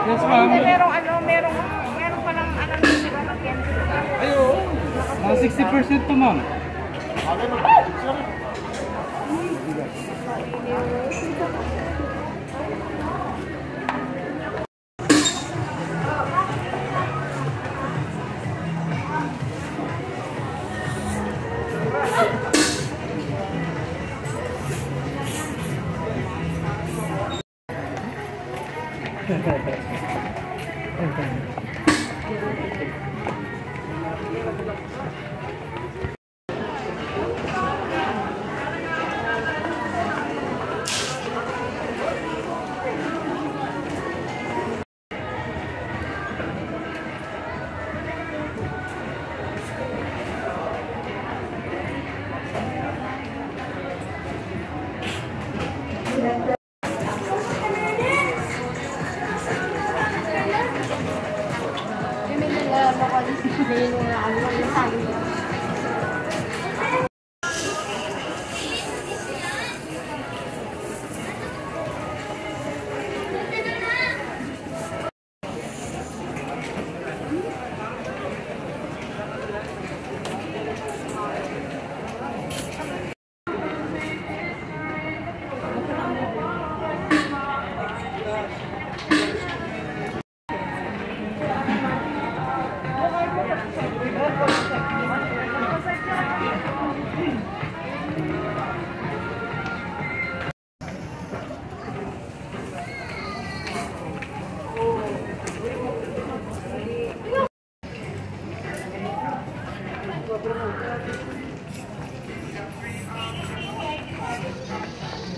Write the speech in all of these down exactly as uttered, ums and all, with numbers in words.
Yes, ma'am. Merong ano, merong, meron palang ano, di ba, mag-cancel ka? Ay, oo. Mga sixty percent to, ma'am.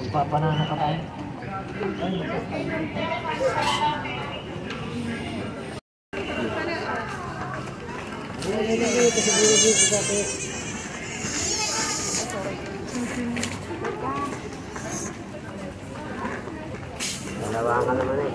Magpapanana pa tayo. Dalawa ka naman eh.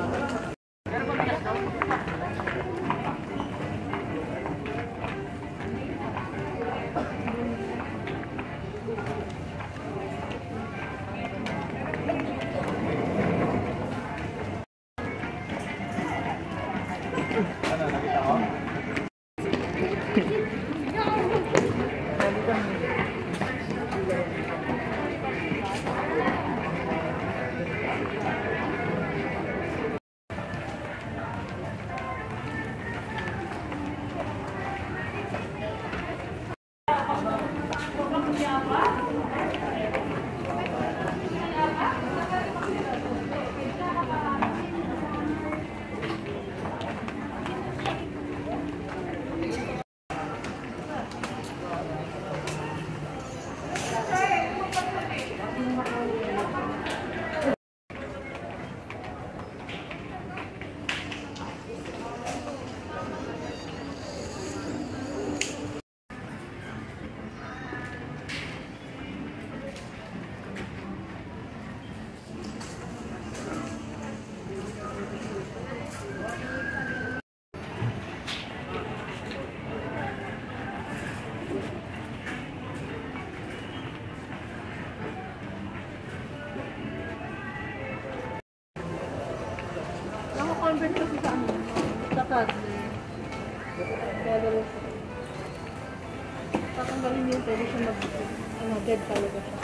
Naka-convert kasi sa ano, sa Padre. Kaya daw, tatanggalin niya yung pwede siya mag, ano, dead talaga siya.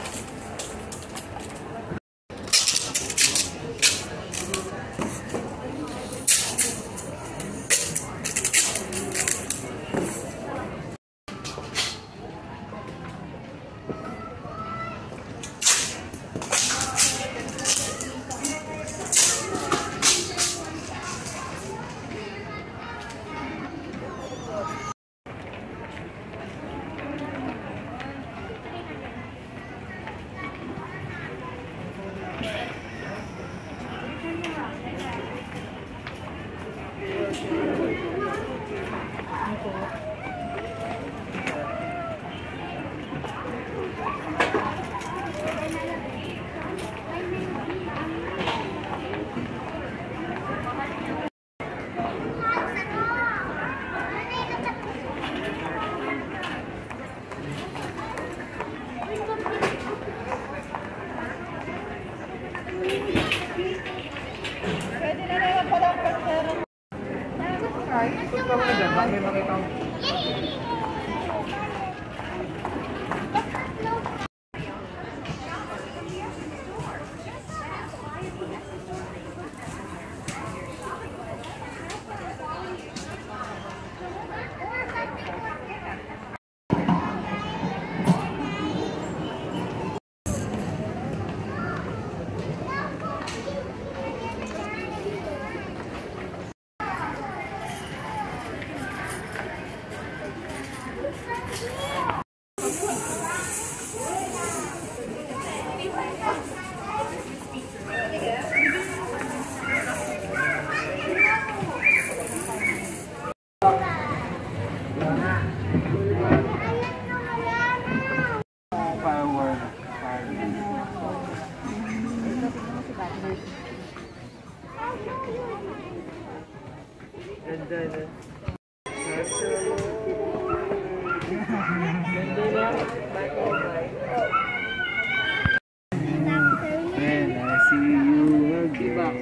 Ganda na. Ganda na. When I see you again.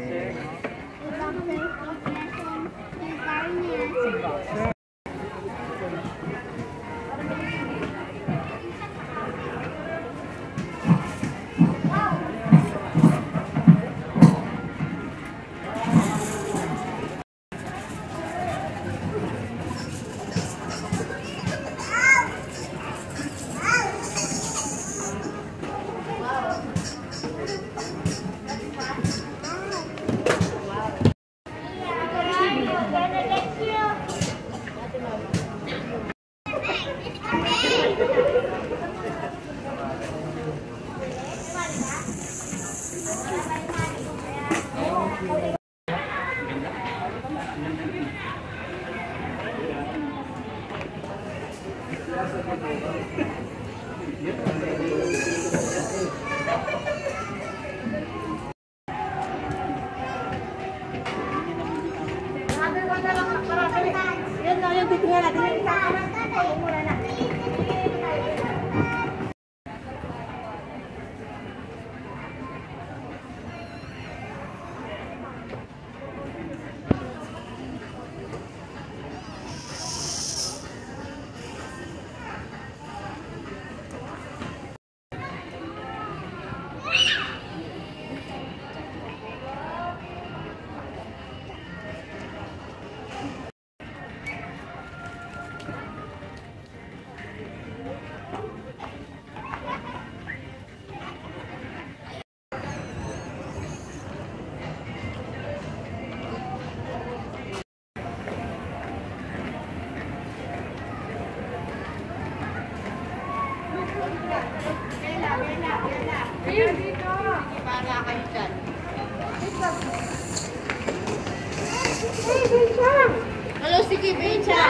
Hello, sige, Becha.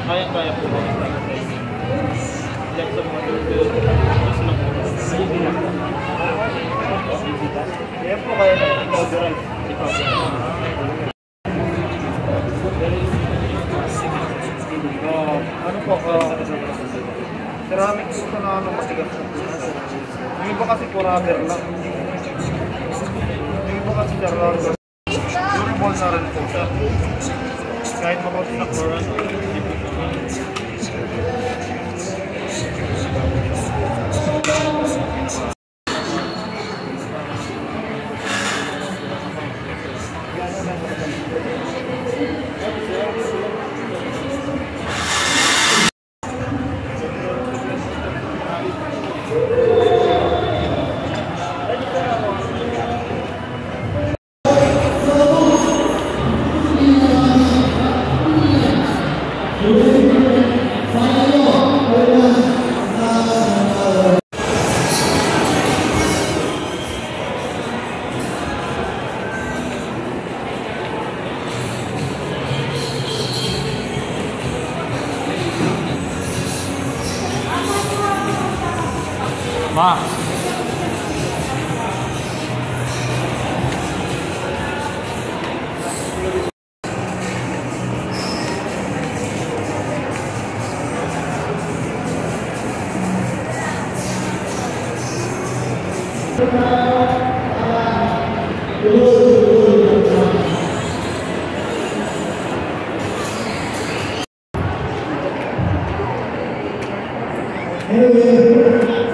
Kaya-kaya po ba? Yan sa mga dulce. Mas mag-, kaya po kaya na yung copyright. Ah, ano po, ah, ceramics po na ano, matigas na po. Yung iba kasi po rubber lang. Yung iba kasi rubber. Durable na rin po siya. Kahit maputi na po, ano, hindi po. Ma. Anyway,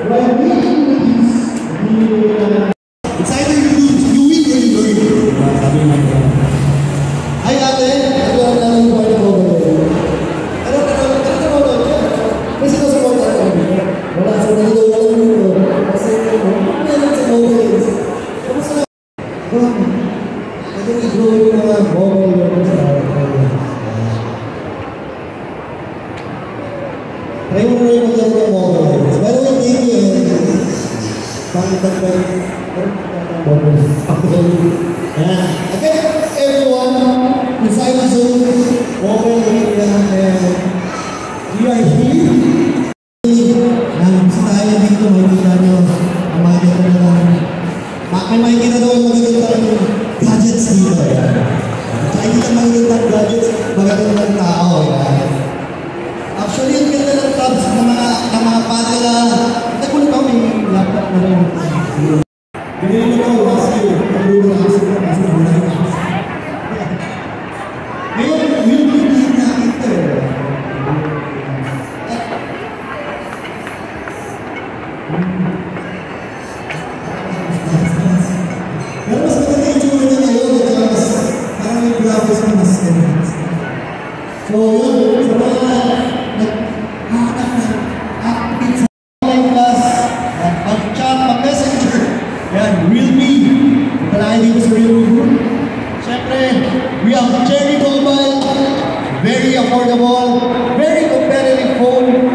while waiting for this, we will, uh, it's either you do, you win or you learn. Ah, sabi nga nila. Hi, ate. Ito ang nanay ko, ano po ba yun? Ano, ano, ano, ano, ano, ano? May sinusuporta ka ba? Wala sa nila, wala nila. Kasi, ano, ano sa mobile? Kamusta na? Pwede i-draw yung mga mobile number sa akin. Try mo na yung mag-draw ng mobile number. By the way, thank you, eh. Pakita ko yung Ayan. Again, everyone, inside the zone, mobile number, eh, V I P. Ang gusto tayo Ganda ng tao, yan. Actually, ang ganda ng tabs ng mga, ng mga pati na, hindi ko na may laptop na rin. Binili ko to last year. Ang ulo na kasi ng kasi ng ulo na. Ngayon, yun yung nakita eh. Pero mas maganda yung tsura niya ngayon, at saka mas, parang yung graphics na mas ganda. So, yun, sa mga naghahanap ng updates sa online class, yan, mag-chat, mag-messenger. Yan, Realme. Punta na kayo dito sa Realme booth. Siyempre, we have Cherry Mobile. Very affordable, very competitive phone.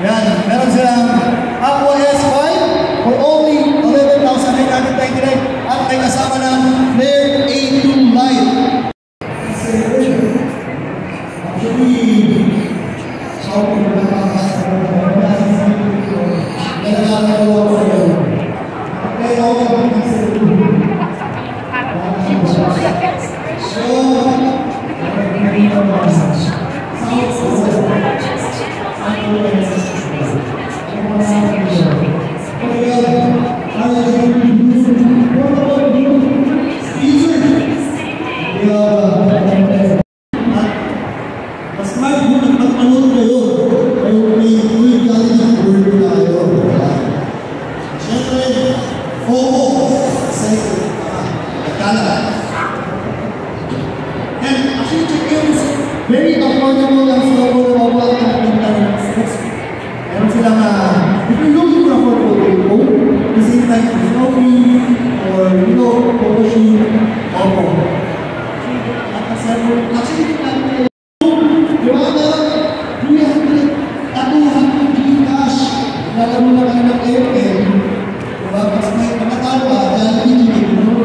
Yan, meron silang Aqua S five for only eleven thousand nine hundred ninety-nine at may kasama ng Flare A two Lite. Actually, shout out na mga kasama ko. Mas mahal po ng pagpanood kayo. Kayo may free quality work tayo. Siyempre, Oppo, sa nagkala. And actually, check yun. Very affordable ang sa Oppo, Oppo at ang internet. Meron silang, ah, if you're looking for affordable phone, the same time as Realme or Vivo, Oppo, Oppo. At sa actually, di ba, meron three hundred, two hundred Gcash, lalaro na kayo ng M L. Di ba? Mas may pangatalo, ah, Jollibee, Jollibee, no?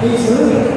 Hey, sir.